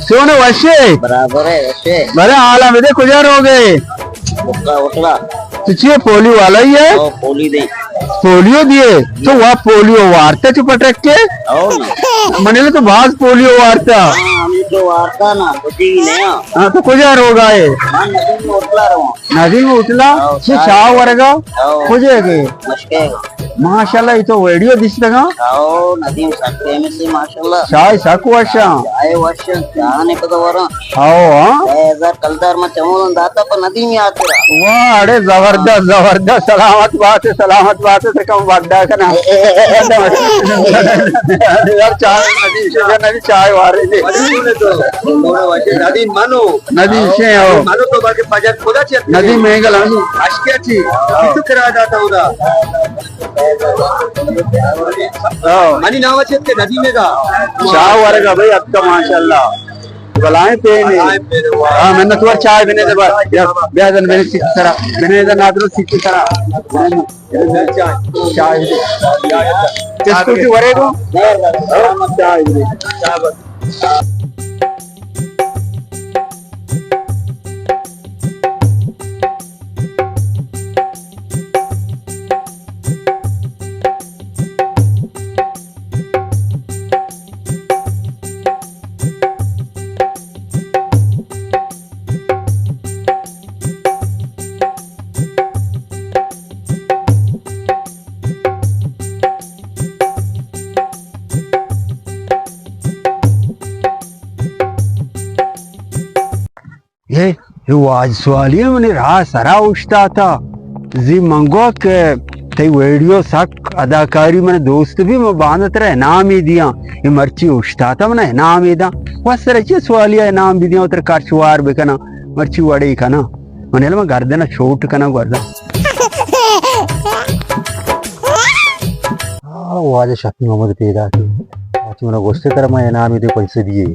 چون ئے، وش ئے؟ برابر ئے، وش ئے؟ بلے حالا بدے، کجا روگ ئے؟ بکا ہوٹلا۔ تو چی ئے، پولیو والا ہی ئے؟ او، پولیو دے۔ پولیو دیئے؟ تو وا پولیو وارتا چو پٹک کے؟ او نا۔ منی تو باز پولیو وارتا۔ ہاں، ہمیں تو وارتا نا، کچھ ہی نہیں۔ ہاں، تو کجا روگا ئے؟ ہاں، ندیم ہوٹلا رہا۔ ندیم ہوٹلا؟ او، چی چاہ۔ چاہ ورگا؟ او۔ کجا گئے؟ مشکے۔ ماشاءاللہ، اے تو ویڈیو دیستگاں۔ او، ندیم سک فیمس ئے، ماشاءاللہ۔ چاہ سک وشاں۔ چاہ وشاں، چاہ نے پتہ وراں۔ او، ہاں۔ چھ ہزار کلدار ما چمولن داتا، پر ندیم یاد کرا۔ واہ، اڑے زبردست، زبردست، سلامت بات ئے، سلامت بات ئے، سکم بڈا کنا۔ یار، چاہ ندیم شجر نبی چاہ وارے دے۔ ندیم منو۔ ندیم شے ہو۔ منو تو باقی پجت خدا چیت۔ ندیم مینگل ہم۔ اشکیا چی؟ تو کرا داتا ہودا۔ ہاں۔ منی نام چیت کہ ندیم دا۔ چاہ ورگا بھائی، اتکا ماشاءاللہ۔ بلائیں پین ئے۔ بلائیں پین ئے، واہ۔ ہاں، منت وار، چائے بنے دے بار۔ بیا، بیا دن بنے سیٹ سرا۔ بنے دے نادرو سیٹ سرا۔ چائے۔ چائے۔ کس کو کی ورے کو؟ چائے۔ اے، اے واجہ سوالی ءَ منی راہ سرا اوشتاتا۔ زی من گو کہ تئی ویڈیو سک اداکاری من دوست بی، من باندا ترا انعامی دیاں۔ اے مرچی اوشتاتا من انعامی داں۔ و سر چی سوالی ءَ انعام بدیاں و ترا کرچ وار بکناں۔ مرچی وڑے کناں۔ من علم گردن چوٹ کناں گردن۔ آ، واجہ شفیع محمد پیداک ئے۔ مرچی منا گوشتے ترا ما انعامی دے پیسے دیے۔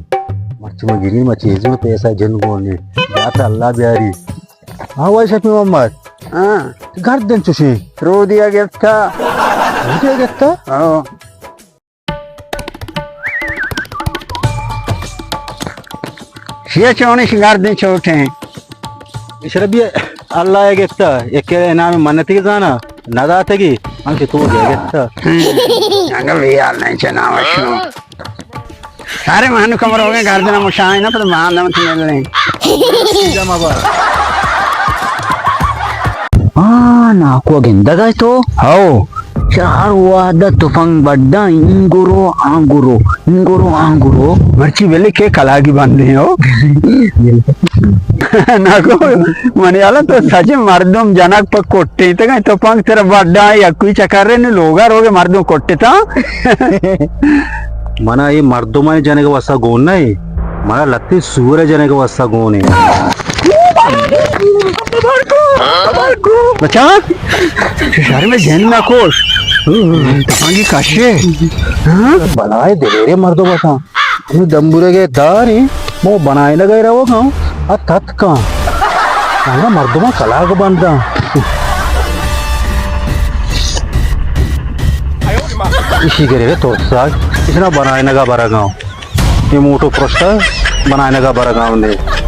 مرچی ما گرین ما چیزوں پیسہ جن گون نے۔ یا تا اللہ بیاری۔ ہاں واجہ شفیع محمد۔ ہاں۔ گردن چوشیں۔ رودیا گپتا۔ رودیا گپتا؟ ہاں۔ شیا چونش گردن چوٹیں۔ اشربی اللہ ءَ گپتا، یک انعام منتی زانا، نداتگی، ہم کہ تو دے گپتا۔ انگا بے حال نہیں چنا وشو۔ سارے مہنو کمر ہو گئے، گردن مشاہی نا، پر مان دم تمہیں نہیں۔ آ، ناکو گندگ ءَ تو؟ ہو۔ چہ ہر وہد ءَ تپنگ بڈا، اینگرو آنگرو، اینگرو آنگرو۔ مرچی بلے کہ کلاگی بندے ہو۔ ناکو، منی حالا تو سجے مردم جنک پہ کٹیں تگا، تپنگ ترا بڈا، یکوئی چکر نے لوگا روگے مردم کٹتا۔ منا اے مردمانی جنگ واسطہ گون نہ اے، منا لتے سور جنگ واسطہ گون اے۔ بچا، شہر میں جن نہ کوش۔ تپنگی کشے۔ ہاں؟ بلائے دلیرے مردم اتاں۔ ہمے دمبورگے داریں، مو بنائینگ ءَ روگ ءَ آں، ات اتکاں۔ انگا مردماں کلاگ بنداں۔ ایشی گرے ترساگ، اشنا بنائینگ ءَ برگ ءَ آں۔ اے موٹو پرشتہ بنائینگ ءَ برگ ءَ آں۔